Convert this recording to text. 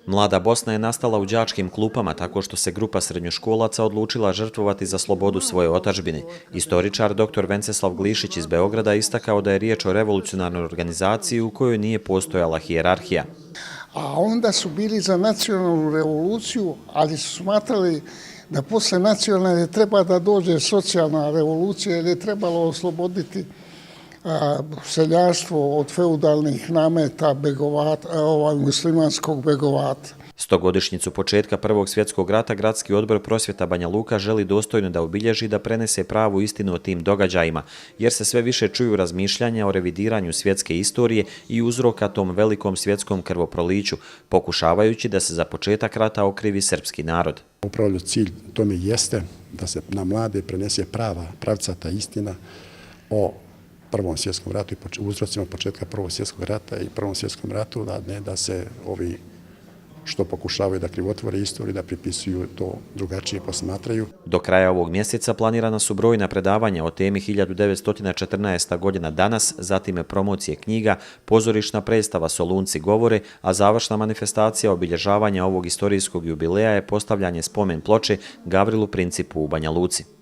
Mlada Bosna je nastala u đačkim klupama tako što se grupa srednjoškolaca odlučila žrtvovati za slobodu svoje otadžbine. Istoričar dr. Venceslav Glišić iz Beograda istakao da je riječ o revolucionarnoj organizaciji u kojoj nije postojala hijerarhija. A onda su bili za nacionalnu revoluciju, ali su smatrali da posle nacionalne treba da dođe socijalna revolucija jer je trebalo osloboditi seljaštvo od feudalnih nameta muslimanskog begovata. Stogodišnjicu početka Prvog svjetskog rata Gradski odbor prosvjeta Banja Luka želi dostojno da obilježi da prenese pravu istinu o tim događajima, jer se sve više čuju razmišljanja o revidiranju svjetske istorije i uzroka tom velikom svjetskom krvoproliću, pokušavajući da se za početak rata okrivi srpski narod. Upravo cilj tome jeste da se na mlade prenese pravcata istina o Prvom svjetskom ratu i uzrocima početka Prvog svjetskog rata i Prvom svjetskom ratu, a ne da se ovi što pokušavaju da krivotvore istoriju, da pripisuju to drugačije posmatraju. Do kraja ovog mjeseca planirana su brojna predavanja o temi 1914. godina danas, zatim promocije knjiga, pozorišna predstava Solunci govore, a završna manifestacija obilježavanja ovog istorijskog jubileja je postavljanje spomen ploče Gavrilu Principu u Banja Luci.